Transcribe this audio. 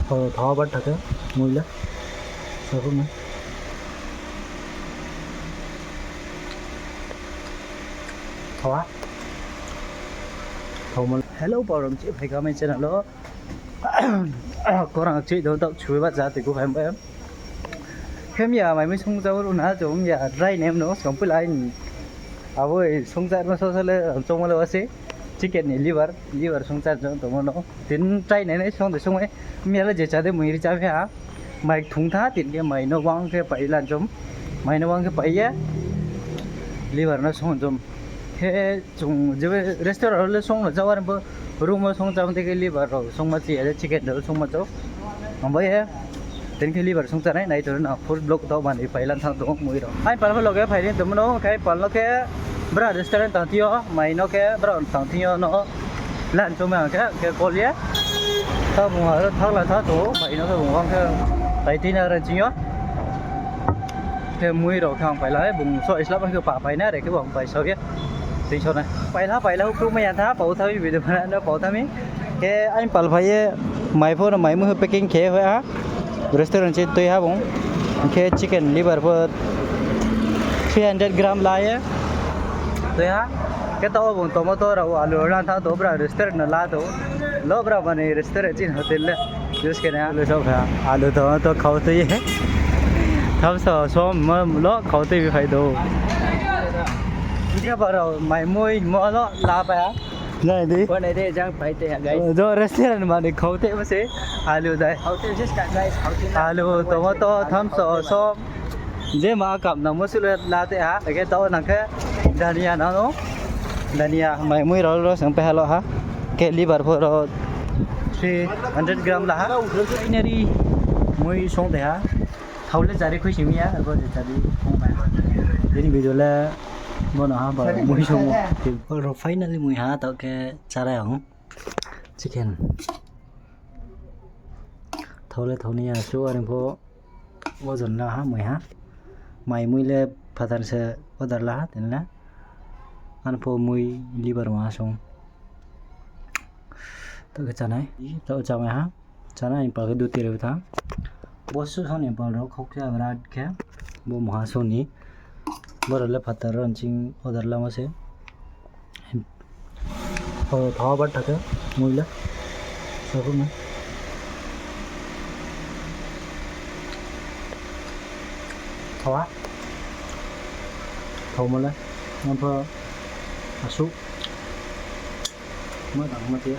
धावा बट থাকে মহিলা সরু না থাवा থাওমল हेलो बरम छि फैगा मै चैनल हो कोरां छि दो तक छुबा जाते को फाइम बाय खेमिया माइमै संजाव रुना जम या राय नेम नो संपलाय अब संजार मा ससले चमले वासे चिकन नि लिवर संजार जं तमनो दिन ट्राई नै संदे संगे मेला जे चादे मुइरि चाफे आ माइक थुंथा तिन के माइनो वांग के पाइला जम माइनो वांग के पाइया लिवर न सं जम हे जों जे रेस्टोरेंट ले संग जावार ब रूम सं जाम ते के लिवर संग मा छि चिकन दो संग मा जो ओमबाय दिन के लिवर संग जानाय नाय तो ना फुल ब्लॉक दो बानि पाइला थां दो मुइरो आइ पाल लगे फाइने तमनो खाय पाल के ब्रा रेस्टोरेंट तांतियो माइनो के ब्रा तांतियो न लान चोमा के कोलिया ता बुंगार थाला था तो माइनो के बुंगां के ताइतिना र जियो के मुइरो खां पाइला बुं सो इसला के पा पाइना रे के बुं पाइ सके दै सना पाइला हुकु मैया था पाउथाबि बिदोना न पाउथामि के आइ पाल भाइए माइफो न माइमु पैकिंग खे होया रेस्टोरेंट से तोय हा बुं के चिकन लिवर पर 300 ग्राम लाए तोय हा के तो बुं टमाटो र आलू रा था तो ब्रा रेस्टोरेंट ला तो लो ब्रा बने रेस्टोरेंट चिन होटल ले जस के ना आलू सब है आलू तो खाउते है थम सो म लो खाउते भी फाइदो के बारो माइ मोय मलो ला पाया नै दे बने दे जंग पाइते है गाइस जो रेस्टोरेंट माने खाउते बसे आलू दाइ खाउते जस का गाइस खाउते आलू टमाटो थम सो जे मा कप न मसुले लाते हा के तो नखे धनिया न धनिया माइ मोय रो संग पे हलो हा के लिवर फोर 300 ग्राम ला हा फाइनली मोय संग दे हा थावले जारे खुसिमिया अब जारि फंबाय दिनि भिडियोला बना हा बा मोय संग रो फाइनली मोय हा तो के चाराय हं चिकन थावले थावनिया सो आरो वजन ना हा मोय हा माइ मुइले फादार से ऑर्डर ला तेनला अनफो मुइ लिवर मा सं तो के चानाय तो चामा हा चानाय पा के दुते रे था बसु सने पल रो खोखया बिराद के बो महासोनी बरले फादार रनचिं ऑर्डर ला मसे थावा बट থাকে मुइला सगु ना थावा थावमला नफा आसु म दांग मते